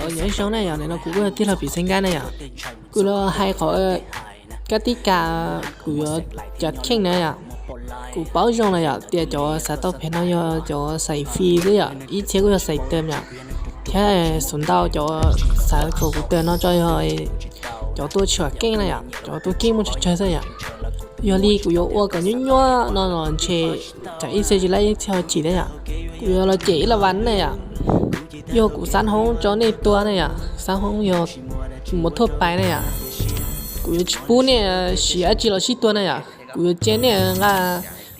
Nyob zoo na yom, nim no kuv kuj yog tij laug Pim Xeeb Nkaj na yom. Kuv los hais qhov kab tib kas kuv yuav cov kheej na yom. Kuv paub zoo na yom, tias cov xav tau phem no yog cov xais fis xwb yom, ib txhia kuj yog xais tes yom, thiab xus ntau cov xav kom kuv tes no tso yog cov tua tsis keej na yom, cov tua keej muaj tsawg tsawg xwb yom. Yog li kuv yuav ua kom nyuaj nyuaj no los ntshe tsam ib txhia tsis laib ib txhia ho chim thiab yom. Kuv yuav los cem ib las vas na yom. Yog kuv xab hoob rau nej tua na yom, xab hoob yog mus thuaj pais na yom. Kuv yuav tsis pub nej siv dab tsi los sib tua na yom, kuv yuav cia nej nqa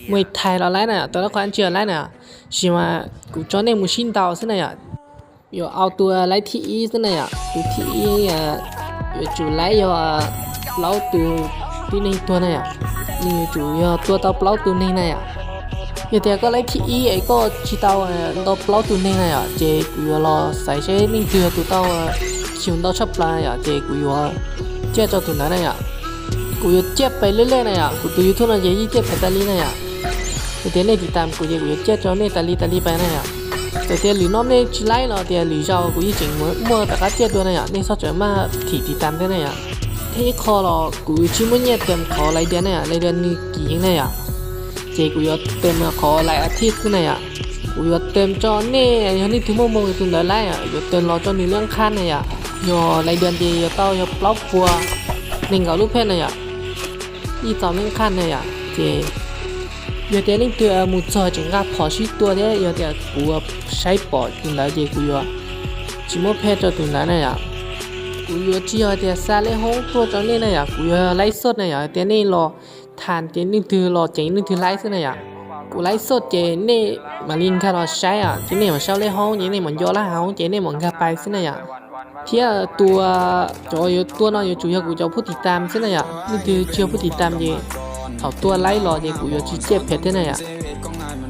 Muay Thai los laib na yom, tau lab qhov dab tsi los laib na yom. Sis mas kuv tso nej mus sib ntaus xwb na yom. Yuav au tus laib thib ib xwb na yom, tus thib ib yuav tsum laib yog plaub tus tib neeg tuag na yom. Nws yuav tsum yog tua tau plaub tus neeg na yom. Yog tias koj laib thib ib es koj tsis tau ntaus plaub tus neeg na yom, ces kuv yuav los xaiv seb leej twg yog tus tau xyum ntau tshaj plaws na yom, ces kuv yuav ciaj rau tus ntawd na yom. Kuv yuav ciaj pais lej lej na yom, kuv tus YouTube no ces yeej ciaj pais tas li na yom. Yog tias nej tiv tam kuv ces kuv yuav ciaj rau nej tas li tas li pais na yom. Txawm tias lwm no nej tsis laib los tias lwm zaus kuv yeej tseem muaj tom qab ciaj dua na yom, nej txhob txawm maj thim tiv tam thiab na yom. Thiab ib qho los kuv tsis muaj nyiaj tes qhov lais dias na yom, lais dias nws kim heev na yom. Ces kuv yuav tes qhov lais a thiv xwb na yom. Kuv yuav tes tso nej, yog nej twg muaj moo tus ntawd laib yom, yuav tes los tso nws lub nqaj na yom. Yog lais dias ces yuav tau yog plaub puas nees nkaum lub phej na yom, ib txaus lub nqaj na yom. Ces yog tias leej twg mus txog tseem nqa phom sib tua thiab yog tias kuv saib pom tus ntawd ces kuv yuav tsis muab phej rau tus ntawd na yom. Kuv yuav tsis yog tias xa lej hoob tuaj rau nej na yom, kuv yuav laib xoj na yom, tias nej los tham ces leej twg los ceev leej twg laib xwb na yom. Kuv laib xoj ces nej mam li nkag los saib os, ces nej mam sau lej hoob ces nej mam nco laj hauv ces nej mam nkag pais xwb na yom. Thiab tua, cov yuav tua no yuav tsum yog kuv cov phub tiv tam xwb na yom, leej twg tsis yog phub tiv tam ces thaum tua laib los ces kuv yuav tsis ciaj phem thiab na yom.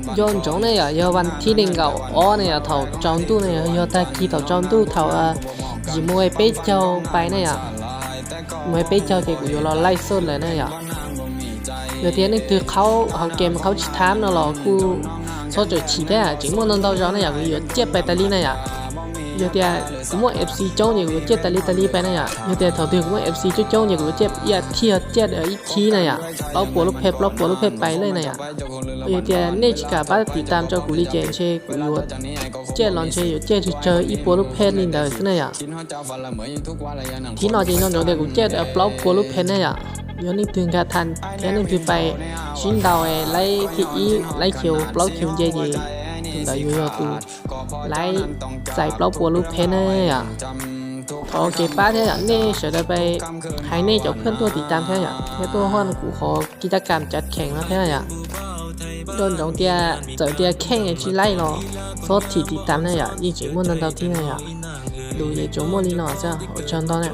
Nco ntsoov na yom, yog vas thib nees nkaum ob na yom, thaum tsaus ntuj na yom, yog tag kis thaum tsaus ntuj thaum yim mus peb caug pais na yom, mus peb caug ces kuv yuav los laij xoj lawm na yom. Yog tias leej twg qhaub hauv kem qhaub tsis thab no los kuj txhob txawm chim thiab, tseem muaj ntau ntau zaus na yom, kuv yuav ciaj pais tas li na yom. Yog tias kuv muaj F C coob ces kuv yuav ciaj tas li tas li pais na yom. Yog tias thaum twg kuv muaj F C coob coob ces kuv yuav ciaj ib thib, ciaj ib thib na yom, plaub puas lub phej, plaub puas lub phej pais lej na yom. Yog tias nej tsis kam pab tiv tam rau kuv li ces ntshe kuv yuav ciaj los ntshe yuav ciaj tsawg tsawg ib puas lub phej li ntawd xwb na yom. Thib no ces nco ntsoov tias kuv ciaj plaub puas lub phej na yom. Yog leej twg nkag tham thiab leej twg pais sib ntaus laib thib ib, laib khiv plaub khiv nce ces tus ntawd yuav yog tus laib txais plaub puas lub phej na yom. Thov kev pab thiab yom, nej sawv daws pais hais nej cov phooj ywg tuaj tiv tam thiab yom, thiab tuaj haj kuv qhov kis caj kam cav kheem no thiab yom. Nco ntsoov tias txawm tias kheej tsis laij los txhob thim tiv tam na yom, yeej tseem muaj ntau ntau thiab na yom. Lus ces tsuas muaj li no xwb, ua tsaug ntau na.